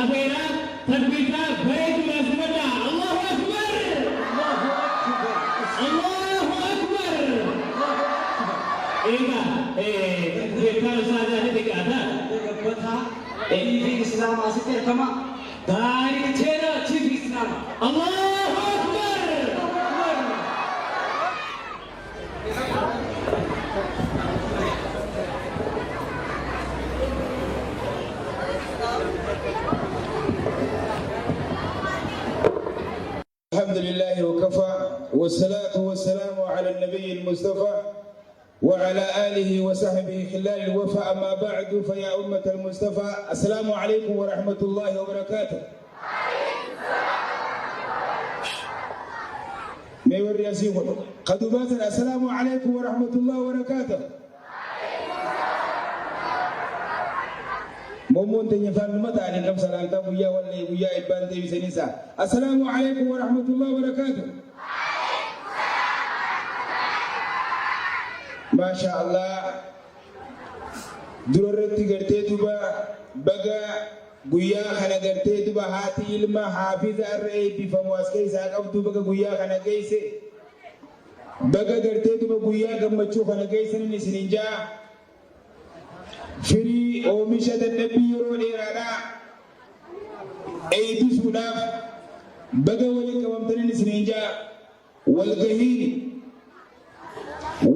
Afeeraa takbiirtaa bareeduudhaan simadhaa. Allahu Akbar! Allahu Akbar! Egaa takbiirtaan ustaazaa ni xiqqaata. Gabbataa TV Islaamaa asitti argama. Daayirikteera TV Islaamaa. Allahu Akbar! الحمد لله وكفى، والصلاة والسلام على النبي المصطفى وعلى آله وصحبه خلال الوفاء. أما بعد، فيا أمة المصطفى، السلام عليكم ورحمة الله وبركاته. Mee warri asii kun kadubaatan، السلام عليكم ورحمة الله وبركاته. Mommoon teenya faannuma ta'anii kam salaamtaa guyyaa wallee guyyaa ibbaan deebisaniisa. السلام عليكم ورحمة الله وبركاته. ما شاء الله. Dura irratti gartee duba baga guyyaa kana gartee duba haati ilma haafiza irra eebbifamu as keessaa qabdu, baga guyyaa kana geesse, baga gartee duba guyyaa gammachuu kana geessanin isinin jaa. Firii oomisha dadhabbii yeroo dheeraadhaa eebbisuudhaaf baga waliin qabamtaniin isinin jaa. Walgahiin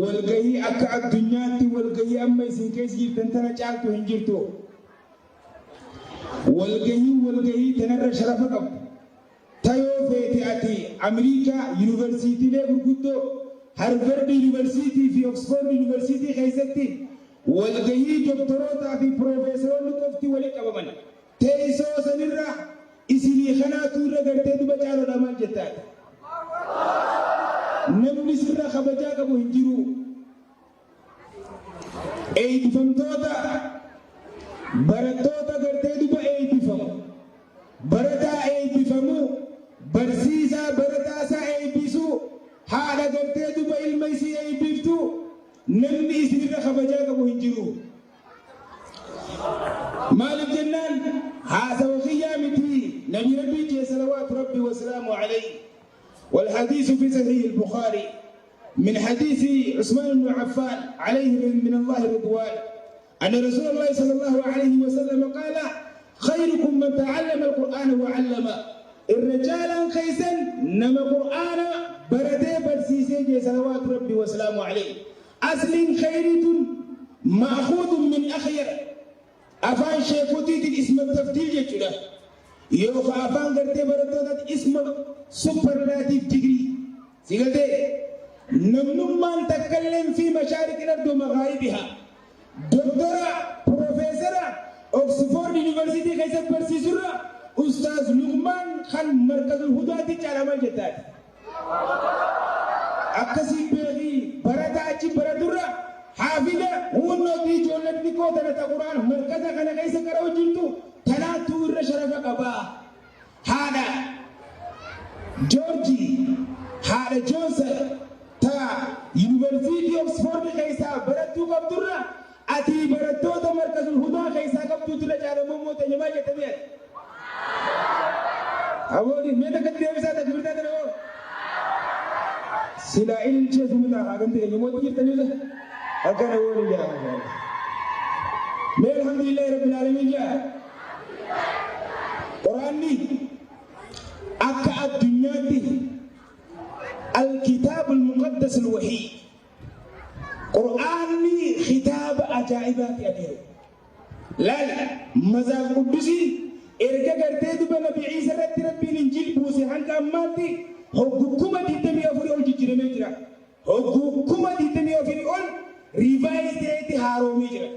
walgahii akka addunyaatti walgahii amma isin keessa jirtan tana caaltu hin jirtu. Walgahii walgahii tanarra sharafa qabdu. Tayoo feete ati Ameerikaa yuunivarsiitiilee gurguddoo Harvard Yuunivarsiitii fi Oxford Yuunivarsiitii keessatti walgahii doktorootaa fi piroofeesaroonni qofti waliin qabaman. Teessoo sanirra isinii kanaatu irra gartee duba caaloodha maal jettaati? Namni sirra kabajaa qabu hin jiru. Eebbifamtoota, barattoota gartee duba eebbifamu. Barataa eebbifamu, barsiisaa barataasaa eebbisu, haadha gartee duba ilma isii eebbiftu, namni isinirra kabajaa qabu hin jiru. Maaliif jennaan, haasawa kiyyaa miti, nabi rabbii jee صلوات ربي وسلامه عليه، والحديث في صحيح البخاري من حديث عثمان بن عفان عليه من الله رضوان أن رسول الله صلى الله عليه وسلم قال: خيركم من تعلم القرآن وعلمه. الرجال خيسا نما قرآن بردي برسيسي صلوات ربي وسلامه عليه. أصل خيرة مأخوذ من أخير، afaan sheekotiitiin اسم التفضيل jechuudha. Yookaan afaan gartee barattootaatti اسم superlative degree. Si galtee namnummaan takkalleen في مشارق الأرض ومغاربها doktora piroofeesara Oxford University keessatti barsiisurra Ustaaz Luqmaan kan Markazul Hudaatti caalamaa jettaati. Akkasii beekii, barataa achi baraturra haafida hunnootii ijoollee xixiqqoo tana ta Quraan markaza kana keessa qara'u jirtu tanaattuu irra sharafa qabaa. Haadha Joorjii, haadha Joonsan ta Yuunivarsiitii Oxford keessaa barattuu qabdurra ati barattoota Markazul Hudaa keessaa qabduutu irra caalamoo mooteenya maal jettanii ati? Aboodi mee takkatti deebisaa takbirtaa tana hoo? Silaa ililchee sumutaa haa ganti keenya mootii jirtanii akkana wooni jaa. Mee الحمد لله رب العالمين jaa. Quraanni akka addunyaatti الكتاب المقدس الوحيد. Qur'aanni kitaaba ajaa'ibaati adeemu. Laal, Mazaaf Quddusii erga gartee duba Nabi Ciisa irratti Rabbiin Injiil buuse hanga ammaatti hogguu 24,000 ol jijjiiramee jira. Hogguu 24,000 ol revise ta'eetti haaromee jira.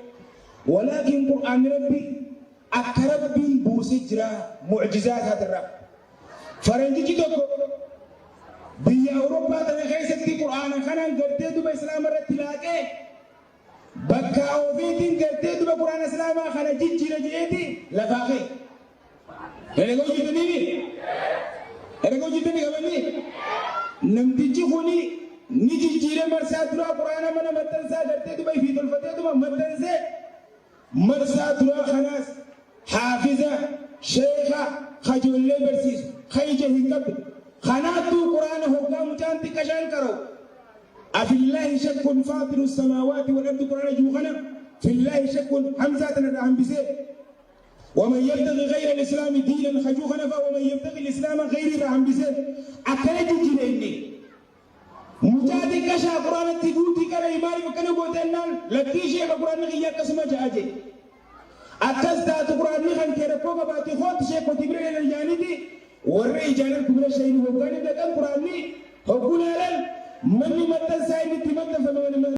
ولكن Qur'aanni Rabbi akka Rabbiin buusee jira mu'jizaa isaatirraa. Faranjichi tokko biyya Awurooppaa tana keessatti Qur'aana kanaan gartee duba Islaama irratti laaqee bakka ofiitiin gartee duba Qur'aana Islaamaa kana jijjiira je'eeti lafaa ka'e. Herrega hojjetanii herrega hojjetanii qabanii namtichi kuni ni jijjiire. Marsaa duraa Qur'aana mana maxxansaa gartee duba ifii tolfatee duba maxxansee, marsaa duraa kanaas haafiza Sheekha kajoollee barsiisu ka ija hin qabne kanaattuu quraana hoggaa mucaan xiqqashaan qara'u afillaahi shakkun faatiru samaawaati wal ardi quraana jiru kana fillaahi shakkun hamzaa tana irraa hambisee ومن يبتغي غير الاسلام دينا خجو خنفا ومن يبتغي الاسلام غير رحم بسه اكلت جيريني mucaa xiqqashaa quraanatti guutii qara maaliif akkana gootennaan lakkii sheeka quraanni kiyya akkasuma ja'a jee akkas taatu quraanni kan kee rakkoo qabaate hooti sheekoti bira deeman jaaniiti warra ijaan argu bira shayini hoggaan dhaqan quraanni hogguu laalan manni maxxansaa inni itti maxxanfame.